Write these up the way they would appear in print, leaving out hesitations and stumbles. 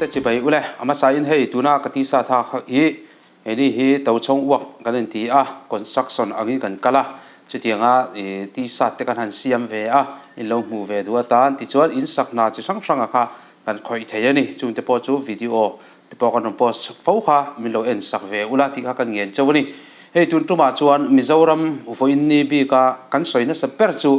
te chibai ule a hmasa in hei tuna ka tisa tha hi heni hi tochhawng uak kan inti a construction angin kan kal a chutianga ih tisa te kan han siam ve a in lo hmuh ve duh atan tichuan in sak hna chi hrang hrang a kha kan khawih thei a ni chung te pawh chu video te pawh kan rawn post fo kha min lo en sak ve ula tih kha kan ngen chauh a ni. Hei tun tumah chuan Mizoram vawiin ni bika kan sawi nasa ber chu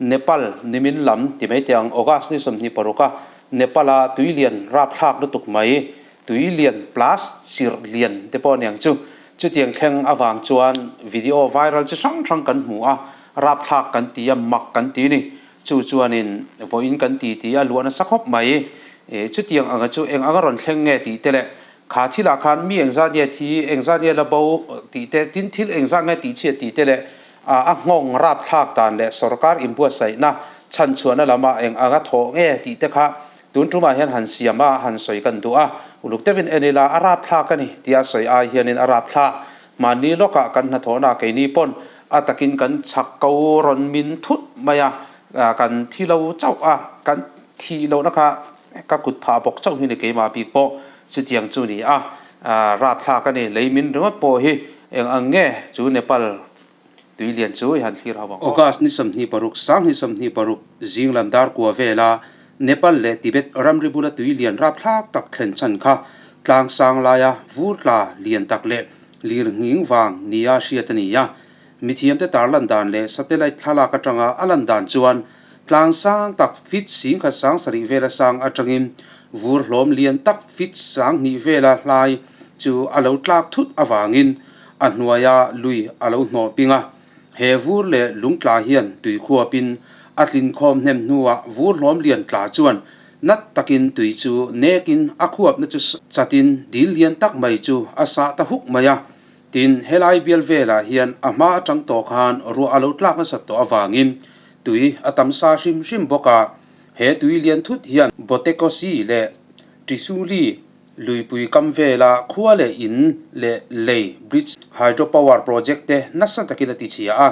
Nepal nimin lam ti mai teh ang August ni 26 a Nepal a tui lian rapthlak lutuk mai tui lian plus chirh lian te pawh a niang chu chutiang thleng avang chuan video viral chi hrang hrang kan hmu a rapthlak kan ti a mak kan ti a ni. Chu chuanin vawiin kan ti ti a luah nasa khawp mai. Chutiang anga chu eng anga rawn thleng nge tih te leh kha thilah khan mi engzat nge thi, engzat nge la bo tih te, tin thil engzat nge tih chhiat tih te leh a nghawng rapthlak dan leh sorkar inbuatsaihna chhanchhuahna lamah eng anga thawh nge tih te kha tun tumah hian han siam a, han sawi kan duh a. Uluk deuhin en ila a rapthlak a ni tia sawi ai hianin a rapthlak Mahni lawkah kan hnathawhna keini pawn a takin kan chhak ko rawn min thut mai a, kan thi lo chauh a, kan thih lohna kha ka kut phah bawk chauh hi ni keimah bik pawh chutiang chu ni a, rapthlak a ni. Lei min ringawt pawh hi eng ang nge chu Nepal tui lian chu i han thlir ho ang aw. August ni 26, 2026 zing lam dar kua vela Nepal leh Tibet ramri bula tui lian rapthlak tak thlen chhan kha tlang sang laia vur tla lian tak leh lir nghing vang nia hriat a ni a. Mithiamte tarlan dan leh satellite thlalak atanga a lan dan chuan tlang sang tak feet singkhat sang sarih vela sang atangin vur hlawm lian tak feet sang hnih vela hlai chu a lo tlak thut avangin a hnuaia lui a lo hnawh ping a. He vur leh lungtla hian tui khuapin a tlinkhawm hnem hnuah vur hlawm lian tla chuan nat takin tui chu nekin a khuapna chu chatin dil lian tak mai chu a sah ta huk mai a. Tin, helai bial velah hian a hma atang tawh khan ruah a lo tlak nasat tawh avangin tui a tam sa hrim hrim bawk a. He tui lian thut hian Botekosi leh Trisuli Luipui kam vela khua leh in leh lei, bridge, hydropower project te nasa takin a ti chhia a,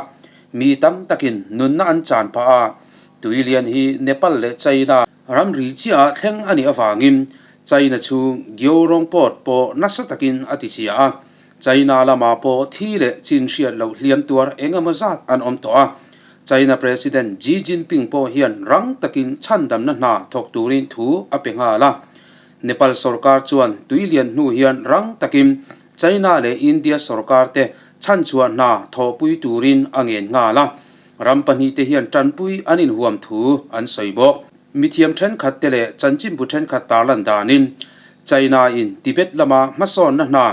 mi tam takin nunna an chan phah a, tui lian hi Nepal leh China ramri chiahah thleng a nih avangin China chhung Gyeorong Port pawh nasa takin a ti chhia a, China lamah pawh thi leh chin hriat loh hliam tuar eng emaw zat an awm tawh a, China President Xi Jinping pawh hian rang takin chhandamna hna thawk turin thu a pe nghal a. Nepal sorkar chuan tui lian hnu hian rang takin China leh India sorkar te chhanchhuah hna thawhpui turin a ngen nghal a, ram pahnihte hian tanpui an inhuam thu an sawi bawk. Mithiam thenkhat te leh chanchinbu thenkhat tarlan danin China in Tibet lama hmasawnna hna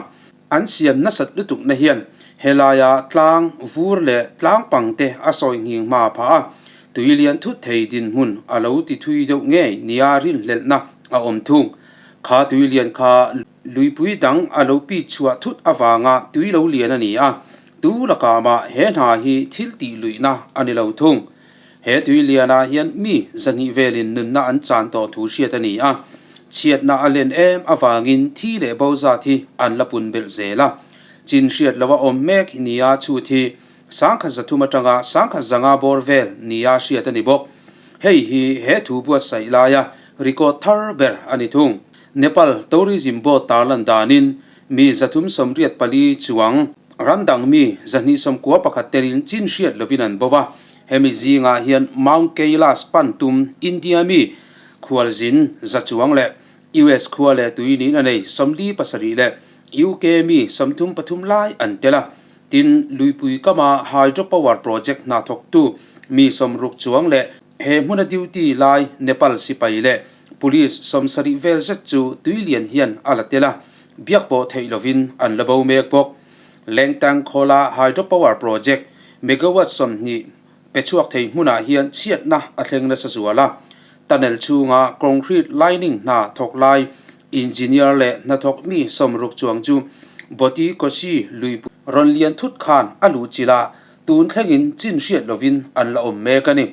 an siam nasat lutukna hian helaia tlang vur leh tlang pang te a sawi nghing hma phah a, tui lian thut thei dinhmun a lo ti thui deuh ngei nia rinhlelhna a awm thung. Kha tui lian kha luipui dang a lo pit chhuah thut avanga tui lo lian a ni a, tu lakah mah he hna hi thil tih luihna a ni lo thung. He tui lianah hian mi zahnih velin nunna an chan tawh thu hriat a ni a, chhiatna a len em avangin thi leh bo zat hi an la pun belh zel a. Chin hriat loha awm mek nia chhut hi sangkhat zathum atanga sangkhat zanga bawr vel nia hriat a ni bawk. Hei hi he thu buatsaih laia record thar ber a ni thung. Nepal Tourism Board tarlan danin mi 384 chuang ramdang mi 291 telin chin hriat lovin an bo a. Hemi zingah hian Mount Kailash pan tum India mi khualzin za chuang leh US khua leh tui niin a nei 47 leh UK mi 33 lai an tel a. Tin, Luipui kama hydropower project hna thawktu mi 60 chuang leh he hmuna duty lai Nepal sipai leh Police 70 vel zet chu tui lian hian a la tel a, biak pawh theih lovin an la bo mek bawk. Lengtang Khawla Hydropower Project megawatt 20 pe chhuak thei hmunah hian chhiatna a thleng nasa zual a, tunnel chhunga concrete lining hna thawk lai engineer leh hnathawk mi 60 chuang chu Boti Kosi lui rawn lian thut khan a luh chilh a, tun thlengin chin hriat lovin an la awm mek a ni.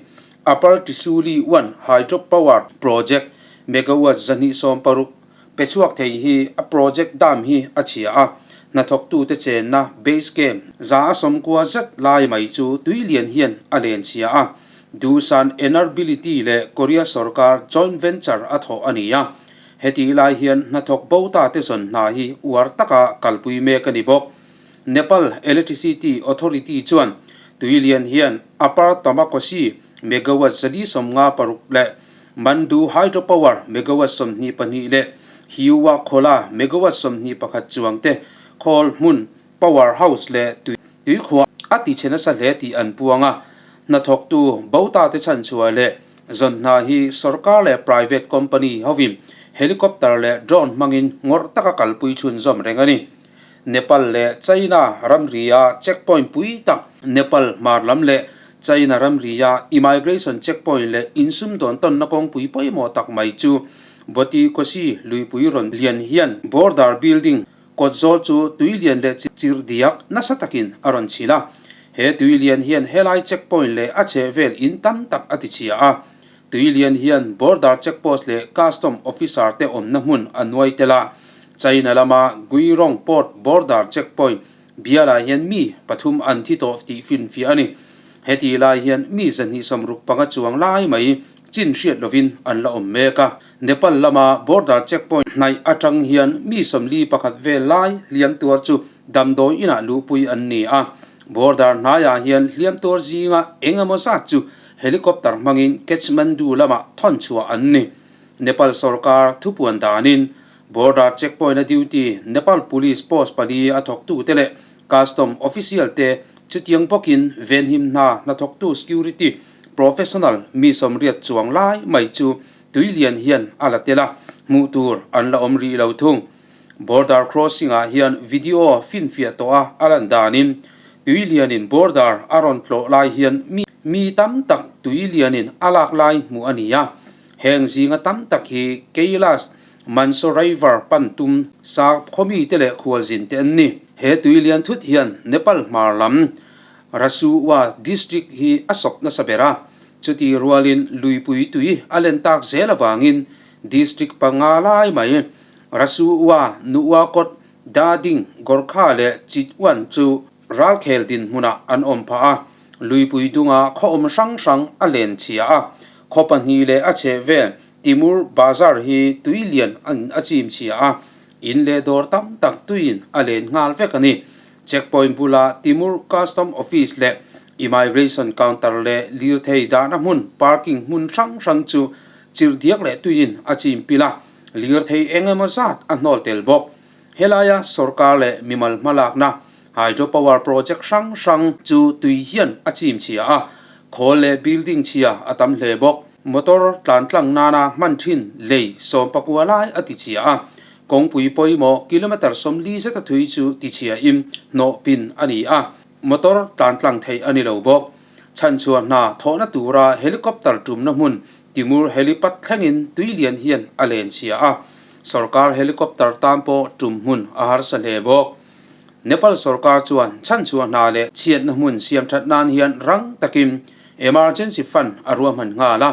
Upper Trisuli 1 Hydropower Project megawatt 260 pe chhuak thei hi a project dam hi a chhia a, hnathawktute chenna base camp 190 zet lai mai chu tui lian hian a len chhia a, Doosan Enerbility leh Korea sorkar joint venture a thawh a ni a. Hetih lai hian hnathawk bo ta te zawn hna hi uar taka kalpui mek a ni bawk. Nepal Electricity Authority chuan tuilian hian Upper Tamakosi megawatt 456 leh Mandu Hydropower megawatt 22 leh Hiwa Khola megawatt 21 chuang te khawl hmun power house leh tuikhuah a tichhe nasa hle tih an puang a. Hnathawktu bo ta te chhanchhuah leh zawn hna hi sorkar leh private company hovin helicopter leh drone hmangin ngawrh taka kalpui chhunzawm reng a ni. Nepal leh China ramria checkpoint pui tak Nepal hmar lam leh China ramria immigration checkpoint leh insumdawn tawnna kawngpui pawimawh tak mai chu Boti Kosi luipui rawn lian hian border building kawt zawl chu tui lian leh chirh diak nasa takin a rawn chhilh a. He tui lian hian helai checkpoint leh a chhehvel in tam tak a tichhia a. Tui lian hian border checkpost leh custom officer te awmna hmun a nuai tel a, China lama Guirong Port border checkpoint bialah hian mi pathum an thi tawh tih finfiah a ni. Heti lai hian mi 265 chuang lai mai chin hriat lovin an la awm mek a. Nepal lama border checkpoint hnaih atang hian mi 41 vel lai hliam tuar chu damdawi inah luhpui an ni a. Border hnaiah hian hliam tuar zinga eng emaw zat chu Helicopter hmangin Kathmandu lamah thawn chhuah an ni. Nepal sorkar thupuan danin border checkpoint-a duty Nepal Police post pali a thawktute leh custom official te chutiang bawkin venhim hna hnathawktu security professional mi 80 chuang lai mai chu tuilian hian a la tel a, hmuh tur an la awm rih lo thung. Border crossing-ah hian video finfiah tawh a a lan danin tuilianin border a rawn tlawh lai hian mi tam tak tuilianin a lak lai hmuh a ni a. Heng zinga tam tak hi Kailash Mansarovar pan tum sa khawmite leh khualzin te an ni. He tuilian thut hian Nepal hmar lam Rasuwa district hi a sawp nasa ber a, chuti rualin luipui tui a len tak zel avangin district panga lai mai Rasuwa, Nuwakot, Dading, Gorkha leh Chitwan chu ralkhel dinhmunah an awm phah a, luipui dunga khaw awm hrang hrang a len chhia a, khaw pahnih leh a chheh vel Timur Bazar hi tui lian an a chim chhia a, in leh dawr tam tak tuiin a len nghal vek a ni. Checkpoint bula Timur Custom Office leh Immigration Counter leh lirthei dahna hmun parking hmun hrang hrang chu chirhdiak leh tuiin a chim pil a. Lirthei eng emaw zat a hnawl tel bawk. Helaia sorkar leh mimal hmalakna hydropower project hrang hrang chu tui hian a chim chhia a, khawl leh building chhia a tam hle bawk. Motor tlan tlang nana hman thin lei 19 lai a ti chhia a, kawngpui pawimawh kilometre 40 zeta thui chu ti chhia in hnawh pin a ni a, motor tlan tlang theih a ni lo bawk. Chhanchhuah hna thawhna tura helicopter tumna hmun Timur helipad thlengin tuilian hian a len chhia a, sorkar helicopter tan pawh tum hmun a harsa hle bawk. Nepal sorkar chuan chhanchhuah hna leh chhiatna hmun siam that nan hian rang takin emergency fund a ruahman nghal a,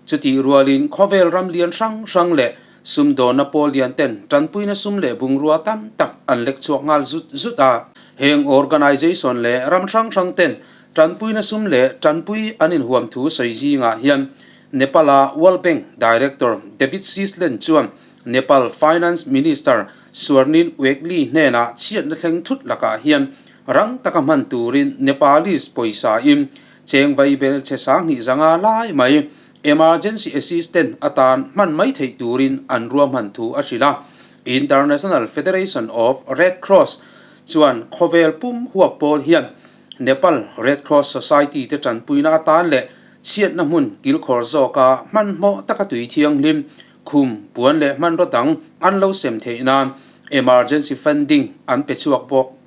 chutih rualin khawvel ram lian hrang hrang leh sumdawnna pawl lian ten tanpuina sum leh bungrua tam tak an lek chhuak nghal zut zut a. Heng organisation leh ram hrang hrang ten Tanpuina sum leh tanpui an inhuam thu sawi zingah hian Nepal-a World Bank Director David Sislen chuan Nepal Finance Minister Swarnin Wegli hnenah chhiatna thleng thut lakah hian rang taka hman turin Nepalese pawisa in cheng vaibel chhe 2500 lai mai emergency assistance atan hman mai theih turin an ruahman thu a hrilh a. International Federation of Red Cross chuan khawvel pum huap pawl hian Nepal Red Cross Society te tanpuina atan leh chhiatna hmun kilkhawr zawka hmanhmawh taka tui thianghlim, khum, puan leh hmanraw dang an lo sem theih nan emergency funding an pe chhuak bawk.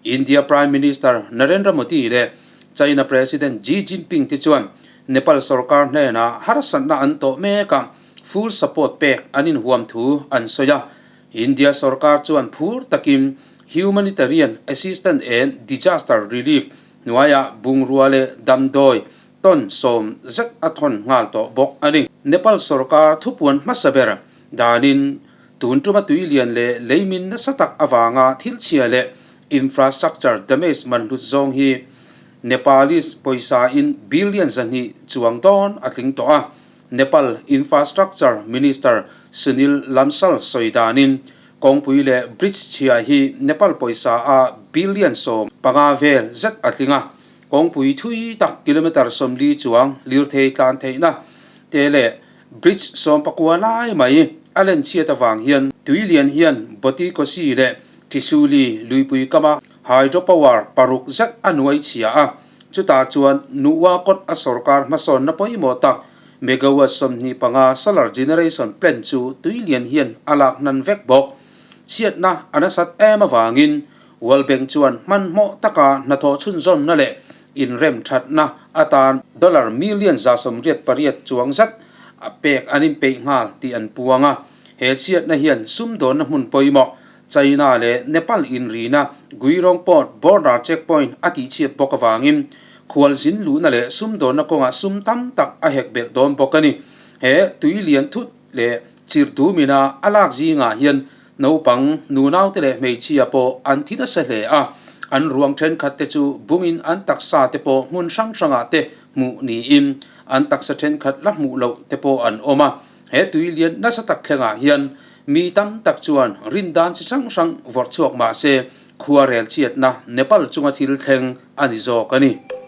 India Prime Minister Narendra Modi leh China President Xi Jinping te chuan Nepal sorkar hnenah harsatna an tawh mek a, full support pek an inhuam thu an sawi a. India sorkar chuan phur takin Humanitarian Assistance and Disaster Relief hnuaiah bungrua leh damdawi tawn 10 zet a thawn nghal tawh bawk a ni. Nepal sorkar thupuan hmasa ber danin tun tuma tui lian leh leimin nasa tak avanga thil chhia leh infrastructure damage man hlut zawng hi Nepalese pawisa in billion 200 chuang dawn a tling tawh a. Nepal Infrastructure Minister Sunil Lamsal sawi danin kawngpui leh bridge chhia hi Nepal pawisa a billion 15 vel zet a tling a, kawngpui thui tak kilometre 40 chuang lirthei tlan theihna te leh bridge 19 lai mai a len chhiat avang hian tui lian hian Boti Kosi leh Trisuli luipui kama hydropower paruk zet a nuai chhia a. Chutah chuan Nuwakot a sorkar hmasawnna pawimawh tak megawatt 25 solar generation plant chu tui lian hian a lak hnan vek bawk. Chhiatna a nasat em avangin World Bank chuan hmanhmawh taka hnathawh chhunzawmna leh inrem thatna atan dollar million 188 chuang zat a pek an inpeih nghal tih an puang a. He chhiatna hian sumdawnna hmun pawimawh China leh Nepal inrina Guirong Port border checkpoint a tihchhiat bawk avangin khualzin luhna leh sumdawnna kawngah sum tam tak a hek belh dawn bawk a ni. He tui lian thut leh chirh dumina a lak zingah hian naupang, nunaute leh hmeichhia pawh an thi nasa hle a, an ruang thenkhat te chu bungin an taksa te pawh hmun hrang hrangah te hmuh niin an taksa thenkhat la hmuh loh te pawh an awm a. He tui lian nasa tak thlengah hian mi tam tak chuan rindan chi hrang hrang vawrh chhuak mah se, khuarel chhiatna Nepal chunga thil thleng a ni zawk a ni.